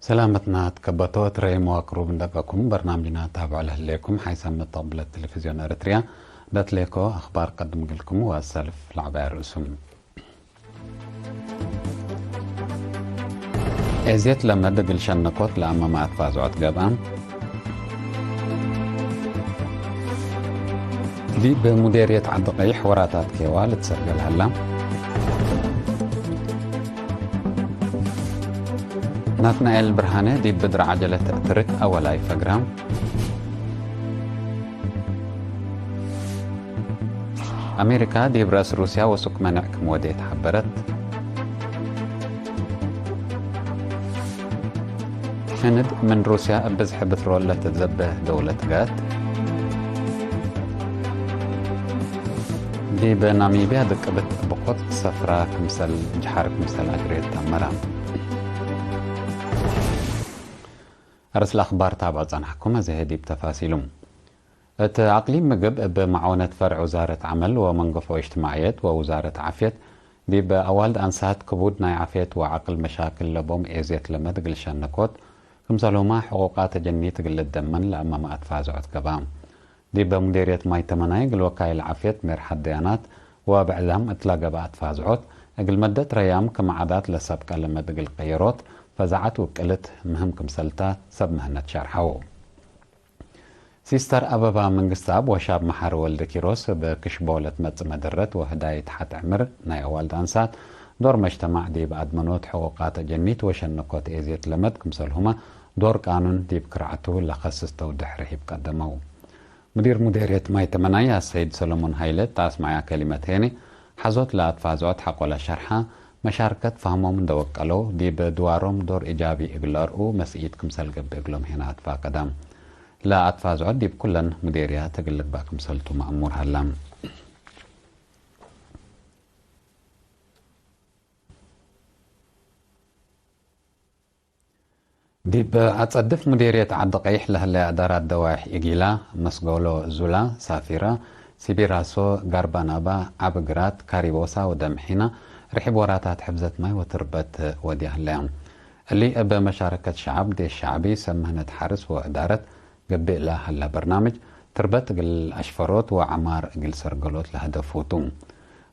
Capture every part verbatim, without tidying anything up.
ሰላመትና ትከበቶ እት ረይም ወአቅሩብ እንደቀኩም በርናምጅና ታብዖ ለህሌኩም ሓይሰ ምን ተቅብለት ቴሌቪዝዮን ኤረትርያ ደትሌኮ አኽባር ቀድም እግልኩም ወአሰልፍ ለዐባይ ርእሱም። ኤዜት ለመድ እግል ሸነኮት ለአመ መአትፋዝዖት ገብአ። ዲብ ሙዴርየት ዐዲ ቀይሕ ወራታት ኬዋ ልትሰርገል ሀላ። ናትናኤል ብርሃነ ዲብ ብድር ዐጀለት እትርክ አወላይ ፈግራ። አሜሪካ ዲብ ረአስ ሩስያ ወሱክ መኔዕ ክም ወዴት ሐበረት። ህንድ ምን ሩስያ እብ ብዝሒ ብትሮል ለትትዘበህ ደውለት ገአት። ዲብ ናሚብያ ድቅብት ብቆት ሰፍራ ክምሰል ጀሐር ክምሰል አጅሬት ተመረ። አርስ ለአኽባር ታብዖ ጸናሕኩም፣ አዜ ዲብ ተፋሲሉ። እት አቅሊም ምግብ እብ መዓውነት ፈርዕ ውዛረት ዐመል ወመንገፎ እጅትማዕየት ወውዛረት ዓፍየት፣ ዲብ አዋልድ አንሳት ክቡድ ናይ ዓፍየት ወዐቅል መሻክል ለቦም ኤዜት ለመድ እግል ሸነኮት፣ ክምሰልሁመ ሕቁቃት ተጀኒት እግል ልደመን ለአመ መአትፋዝዖት ገብአ። ዲብ ሙዴርየት ማይ ተመናይ እግል ወካይል ዓፍየት ሜርሐት ደያናት ወብዕዳም እትላ ገብአ አትፋዝዖት፣ እግል መደት ረያም ክም ዓዳት ለሰብቀ ለመድ እግል ቀየሮት ፈዛዐት ውቅልት ምህም ክምሰልታ ሰብ ምህነት ሸርሐው። ሲስተር አበባ መንግስተአብ ወሻብ መሐር ወልደኪሮስ እብ ክሽቦ ለትመጽእ መደረት ወህዳይት ሐት ዕምር ናይ አዋልድ አንሳት ዶር መጅተማዕ ዲብ አድመኖት ሕቁቃት አጀኒት ወሸነኮት ኤዜት ለመድ ክምሰልሁመ ዶር ቃኑን ዲብ ክርዐቱ ለከስስ ተውድሕ ርሂብ ቀደመው። ሙዲር ሙዴርየት ማይ ተመናይ አሰይድ ሰለሞን ሀይለ እት አስመዐያ ከሊመት ሄኒ ሐዞት ለአትፋዝዖት ሐቆለ ሸርሐ፣ መሻርከት ፈህሞም እንደ ወቀለው ዲብ ድዋሮም ዶር ኢጃቢ እግል ለአርኡ መስኢት ክምሰል ገብእ እግሎም ሄነ አትፋቀደ። ለአትፋዝዖት ዲብ ኩለን ሙዴርያት እግል ልግበእ ክምሰልቱ መአሙር ሀለ። ዲብ አጸድፍ ሙዴርየት ዐዲ ቀይሕ ለህለ አዳራት ደዋይሕ ኢጊላ፣ መስጎሎ፣ ዙላ፣ ሳፊራ፣ ሲቢራሶ፣ ጋርባናባ፣ ዐቢ ግራት፣ ካሪቦሳ ወደምሒና ርሒብ ወራታት ሕፍዘት ማይ ወትርበት ወድያ ህለያ። እሊ እብ መሻረከት ሸዐብ፣ ዴሽ ሸዕቢ፣ ሰብ ምህነት ሐርስ ወእዳረት ገብእ ለሀለ በርናምጅ፣ ትርበት እግል አሽፈሮት ወዐማር እግል ሰርገሎት ለሀደፉ ቱ።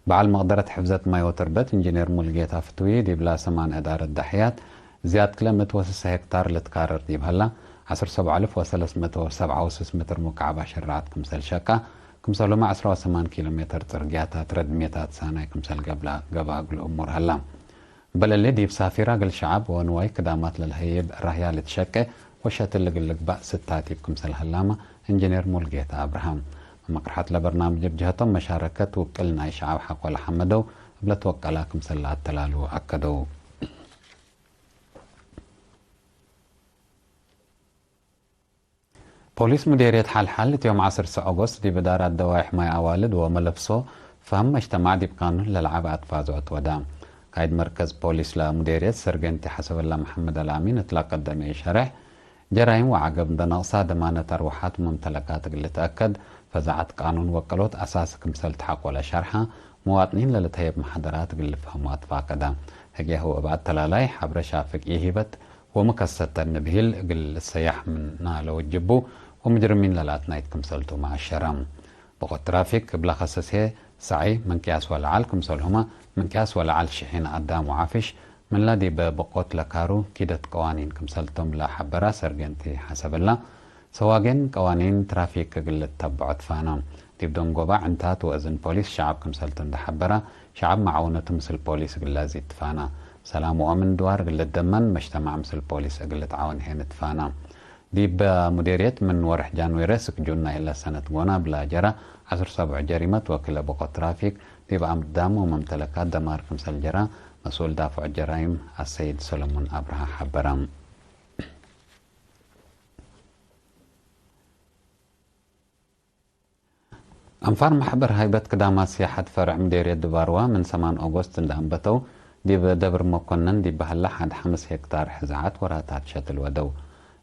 በዐል መቅደረት ሕፍዘት ማይ ወትርበት እንጅኔር ሙልጌታ ፍትዊ፣ ዲብላ ሰማን እዳረት ዳሕያት፣ ዝያድ ክለ ምእት ወስሳ ሄክታር ልትካረር ዲብ ሀላ፣ ዐስር ሰብዑ አልፍ ወሰለስ ምእት ወሰብዓ ወስስ ምትር ሙካዕብ አሸራዐት ክምሰል ሸቃ፣ ክምሰልሁመ ዐስራ ወሰማን ኪሎ ሜትር ጽርግያታት ረድሜታት ሳናይ ክምሰል ገብላ ገብአ እግል እሙር ሀላ። እበለሌ ዲብ ሳፊራ እግል ሸዐብ ወንዋይ ክዳማት ለልሀይብ ራህያ ልትሸቄ ወሸትል እግል ልግባእ ስታቲብ ክምሰል ሀላመ እንጅኔር ሙልጌታ አብርሃም መመቅርሐት ለበርናምጅ እብ ጀሀቶም መሻረከት ውቅል ናይ ሸዐብ ሐቆ ለሐመደው እብ ለትወቀላ ክምሰል ለአተላሉ አከደው። ፖሊስ ሙዴርየት ሐልሐል፣ እት ዮም ዐስር ሰዕ ኦጎስት፣ ዲብ እዳራት ደዋይሕ ማይ አዋልድ ወመለብሶ፣ ፈህም መጅተማዕ ዲብ ቃኑን ለለዐበ አትፋዝዖት ወዳ። ካይድ መርከዝ ፖሊስ ለሙዴርየት ሰርገንቲ ሐሰበላ መሐመድ አልአሚን፣ እት ለቀደመ ሸሬሕ፣ ጀራይም ወዐገብ እንደ ነቅሳ፣ ደማነት አርወሓት ወመምተለካት እግል ልትአከድ፣ ፈዛዐት ቃኑን ወቀሎት አሳሲ ክምሰል ተሐቆለ ሸርሐ፣ መዋጥኒን ለልትሀየብ መሐደራት እግል ልፍሀሙ አትፋቀዳ። ህግያሁ እብ አተላላይ ሐብረ ሻፍግ ኢሂበት፣ ወመከሰተን ብሂል እግል ልሰያሕ ምና ለወጅቡ ወምጅርሚን ለላትናይት ክምሰልቱ መአሸረ። በቆት ትራፊክ እብ ለከሰሴ ሰዐይ ምንቅያስ ወለዐል ክምሰልሁመ ምንቅያስ ወለዐል ሽሒን አዳም ወዓፍሽ ምንላ ዲበ በቆት ለካሩ ኪደት ቀዋኒን ክምሰልቶም ለሐበራ ሰርገንቲ ሐሰብላ፣ ሰዋጌን ቀዋኒን ትራፊክ እግል ልተብዖ ትፋና። ዲብ ደንጎባ ዕንታት ወእዝን ፖሊስ ሸዐብ ክምሰልቱ እንደ ሐበራ፣ ሸዐብ መዓውነቱ ምስል ፖሊስ እግል ለአዚድ ትፋና። ሰላም ወአምን ድዋር እግል ልደመን መጅተማዕ ምስል ፖሊስ እግል ልትዓወን ሄን ትፋና። ዲብ ሙዴርየት ምን ወርሕ ጃንዌሪ እስክ ጁን ናይለ ሰነት ጎናብ ለጀራ ዐስር ሰብዑ ጀሪመት ወክለ በቆት ትራፊክ ዲብ አምዳም ወመምተለካት ደማር ክምሰል ጀራ መስኡል ዳፍዑ ጀራይም አሰይድ ሰለሙን አብርሃ ሐበረ። አንፋር ማሕበር ሃይበት ክዳማት ሲያሐት ፈርዕ ምዴርየት ድባርዋ ምን ሰማን ኦጎስት እንደ አንበተው፣ ዲብ ደብር መኮነን ዲብ በሀላ ሐድ ሐምስ ሄክታር ሕዛዓት ወራታት ሸትል ወደው።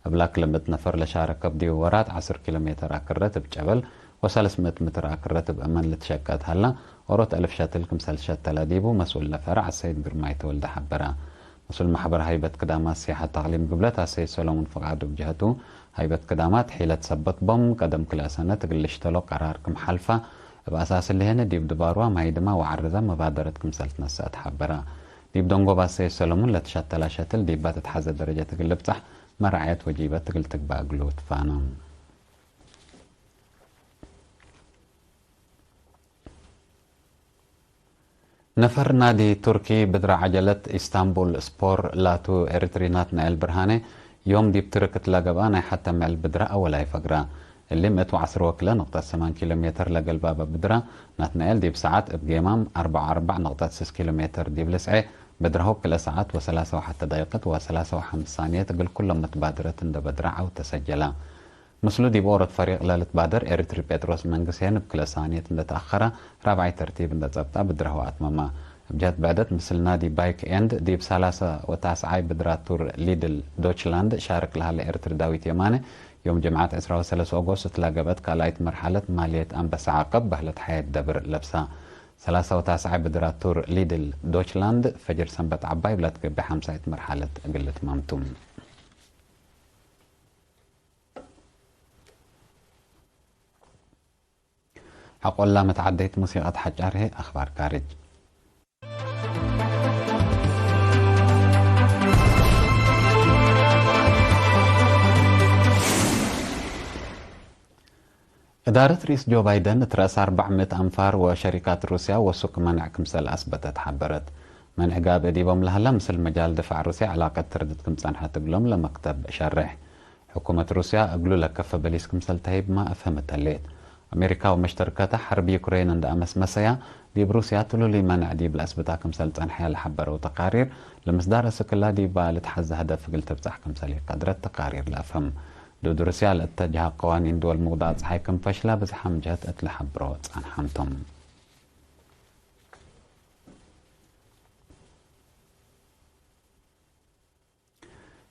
እብላ ክልምት ነፈር ለሻረከብ ዲብ ወራት ዐስር ኪሎ ሜትር አክረት እብ ጨበል ወሰለስ ምእት ምትር አክረት እብ እመን ልትሸቀት ሀላ፣ ኦሮት አልፍ ሸትል ክምሰል ሸተለ ዲቡ መስኡል ለፈርዕ አሰይድ ግርማይ ተወልደ ሐበረ። ምስል መሕበር ሀይበት ክዳማት ሲያሐት አቅሊም ግብለት አሰይድ ሰሎሙን ፍቃዱ እብ ጀሀቱ፣ ሀይበት ክዳማት ሒለት ሰበት ቦም ቀደም ክልኤ ሰነት እግል ልሽተሎ ቀራር ክም ሐልፋ፣ እብ አሳስ እሊሄነ ዲብ ድባርዋ ማይድማ ወዐርዘ መባደረት ክምሰል ትነሰአት ሐበረ። ዲብ ደንጎብ አሰይድ ሰሎሙን ለትሸተላ ሸትል ዲባ ትትሐዘ ደረጀት እግል ልብጸሕ መራዐየት ወጂበት እግል ትግባእ እግሉ ትፋነ። ነፈር ናዲ ቱርኪ ብድረ ዐጀለት ኢስታንቡል ስፖር ላቱ ኤሪትሪ ናትናኤል ብርሃኔ፣ ዮም ዲብ ትርክ እትለ ገብአ ናይ ሐተ ምዕል ብድረ አወላይ ፈግረ። እሊ ምእት ወዐስር ወክልኤ ነቅጠት ሰማን ኪሎ ሜትር ለገልባበ ብድረ፣ ናትናኤል ዲብ ሰዓት እብ ጌማም አርበዕ ወአርበዕ ነቅጠት ስስ ኪሎ ሜትር ዲብ ልስዔ፣ ብድረሁ ክልኤ ሰዓት ወሰላሳ ወሐተ ደቂቀት ወሰላሳ ወሐምስ ሳንየት እግል ኩሎም መትባድረት እንደ በድረ ዐው ተሰጀለ። ምስሉ ዲብ ኦሮት ፈሪቅ ለልትባደር ኤሪትሪ ጴጥሮስ መንግስሄን እብ ክልኤ ሳንየት እንደ ተአኸረ፣ ራብዓይ ተርቲብ እንደ ጸብጣ ብድረሁ አትመመ። እብ ጀህት ብዕደት ምስል ናዲ ባይክ ኤንድ ዲብ ሰላሳ ወታስዓይ ብድራት ቱር ሊድል ዶችላንድ ሻርክ ለሀለ ኤሪትሪ ዳዊት የማነ፣ ዮም ጅምዓት ዕስራ ወሰለስ ኦጎስት እትለ ገብአት ካልኣይት መርሐለት ማልየት አንበሳ ዓቀብ በህለት ሐየት ደብር ለብሳ። ሰላሳ ወታስዓይ ብድራት ቱር ሊድል ዶችላንድ ፈጅር ሰንበት ዐባይ እብለ ትገብእ ሐምሳይት መርሐለት እግል ልትማም ቱ። ሐቆላ መትዓደይት ሙሲቀት ሐጫር ህይ አኽባር ካርጅ። እዳረት ርኢስ ጆ ባይደን እት ረአስ አርበዕ ምእት አንፋር ወሸሪካት ሩስያ ወሱክ መንዕ ክምሰል አስበተት ሐበረት። መንዕ ጋብእ ዲቦም ለሀላ ምስል መጃል ድፋዕ ሩስያ ዕላቀት ትርድት ክም ጸንሐት እግሎም ለመክተብ ሸሬሕ። ሕኩመት ሩስያ እግሉ ለከፈ በሊስ ክምሰል ተህይብመ አፍህመት ህሌት። አሜሪካ ወመሽተርከተ ሐርብ ዩክሬን እንደ አመስመሰያ፣ ዲብ ሩስያ ትሉሉይ መንዕ ዲብ ለአስብታ ክምሰል ጸንሐ ለሐበረው ተቃሪር፣ ለምስዳር እስክላ ዲባ ልትሐዘ ሀደፍ እግል ትብጸሕ ክምሰል ኢቀድረት ተቃሪር ለአፍህም። ዱድ ሩስያ ለእተጅሃ ቀዋኒን ድወል ምውዳቅ ጸሓይ ክም ፈሽላ ብዝሓም ጀህት እት ለሐብሮ ጸንሐም ቶም።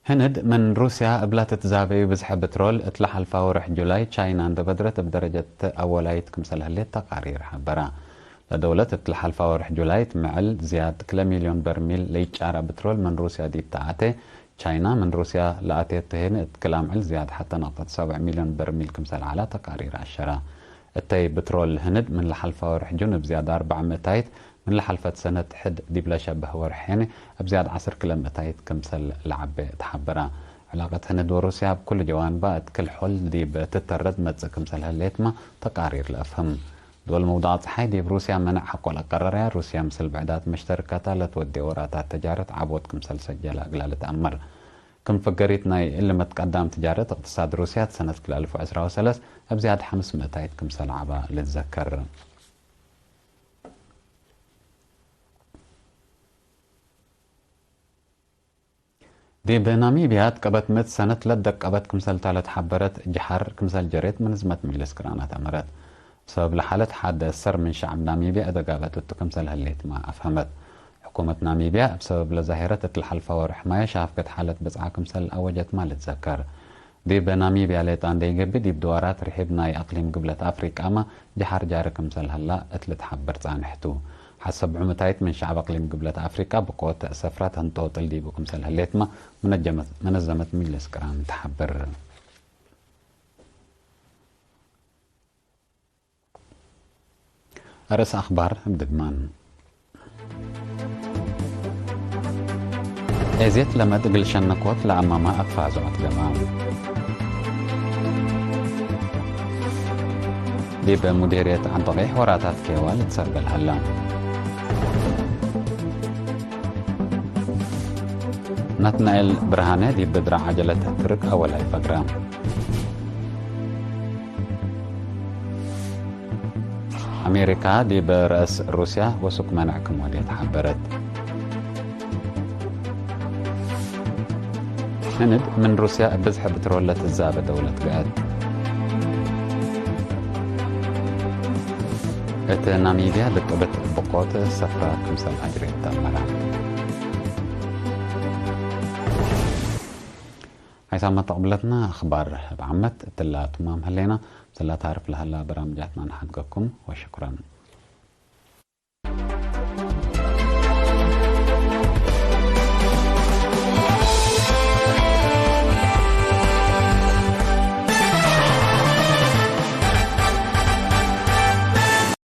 ህንድ ምን ሩስያ እብላ ትትዛበዩ ብዝሐ ብትሮል እት ለሐልፋ ወርሕ ጁላይ ቻይና እንደ በድረት እብ ደረጀት አወላይት ክምሰል ህሌት ተቃሪር ሐበራ። ለደውለት እት ለሐልፋ ወርሕ ጁላይ እት ምዕል ዝያድ ክለ ሚልዮን በርሚል ለይጫራ ብትሮል ምን ሩስያ ዲብ ተአቴ፣ ቻይና ምን ሩስያ ለአቴት ተሄነ እት ክላ ምዕል ዝያድ ሐተ ነቅጠት ሰብዕ ሚልዮን በርሚል ክምሰል ዐላ ተቃሪር አሸራ። እተይ ብትሮል ህንድ ምን ለሐልፋ ወርሕ ጁን እብ ዝያድ አርበዕ ምእታይት፣ ምን ለሐልፈት ሰነት ሕድ ዲብ ለሸብህ ወርሕ ሄነ እብ ዝያድ ዐስር ክለ ምእታይት ክምሰል ለዐቤ ተሐበራ። ዕላቀት ህንድ ወሩስያ እብ ኩሉ ጀዋንባ እት ክል-ሖል ዲብ ትተረድ መጽእ ክምሰል ህሌትመ ተቃሪር ለአፍህም። ድወል ምውዳቅ ጸሓይ ዲብ ሩስያ መነዕ ሐቆ ለቀረረያ፣ ሩስያ ምስል ብዕዳት መሽተርከታ ለትወዴ ወራታት ተጃረት ዐቦት ክምሰል ሰጀለ እግላ ልትአመር። ክም ፍገሪት ናይ እሊ መትቀዳም ትጃረት እቅትሳድ ሩስያ እት ሰነት ክልኤ አልፍ ወዕስራ ወሰለስ እብ ዝያድ ሐምስ ምእታይት ክምሰል ዐባ ልትዘከር። ዲብ ናሚብያ እት ቀበት ምእት ሰነት ለደቀበት ክምሰልታ ለትሐበረት ጀሐር ክምሰል ጀሬት መንዝመት ምጅልስ ቅርአናት አመረት። ሰበብ ለሓለት ሐደ ሰር ምን ሸዕብ ናሚብያ እተ ጋበት እቱ ክምሰል ህሌትመ አፍሀመት። ሕኩመት ናሚብያ እብ ሰበብ ለዛሄረት እት ለሐልፈ ወርሕ ማየ ሸሃፍገት ሓለት ብጽዓ ክምሰል አወጀትመ ልትዘከር። ዲብ ናሚብያ ሌጣ እንዴ ኢገብእ፣ ዲብ ድዋራት ርሒብ ናይ አቅሊም ግብለት አፍሪቃመ ጀሐር ጃሪ ክምሰል ሀላ እት ልትሐበር ጻንሕ ቱ። ሐሰብ ዑምታይት ምን ሸዕብ አቅሊም ግብለት አፍሪቃ ብቆት ሰፍራት ህንጦጥል ዲቡ ክምሰል ህሌትመ መነጀመት-፣ መነዘመት ምጅልስ ቅራን ተሐብር። አርእስ አክባር እብ ድግማን። ኤዜት ለመድ እግል ሸነኮት ለአማመ አትፋዞ አትገባ። ዲብ ሙዴርየት ዐንበቂሕ ወራታት ኬዋ ልትሰርገል ሀላ። ናትናኤል ብርሃነ ዲብ ብድረ ዐጀለት ትርክ አወላይ ፈግረ። አሜሪካ ዲብ ረአስ ሩስያ ወሱክ መነዕ ክም ወዴት ሐበረት። ህንድ ምን ሩስያ እብ ብዝሕ ብትሮል ለትዛበ ደውለት ገአት። እት ናሚብያ ልቅብት ብቆት ሰፍራ ክምሰል አጅሬት ተአመረ። ሓይሳም መተቅብለትና አኽባር እብ ዓመት እትላ ትማም ህሌና። ምስላ ታርፍ ለሀላ በራምጃትና ነሓድገኩም ወሽኩረን።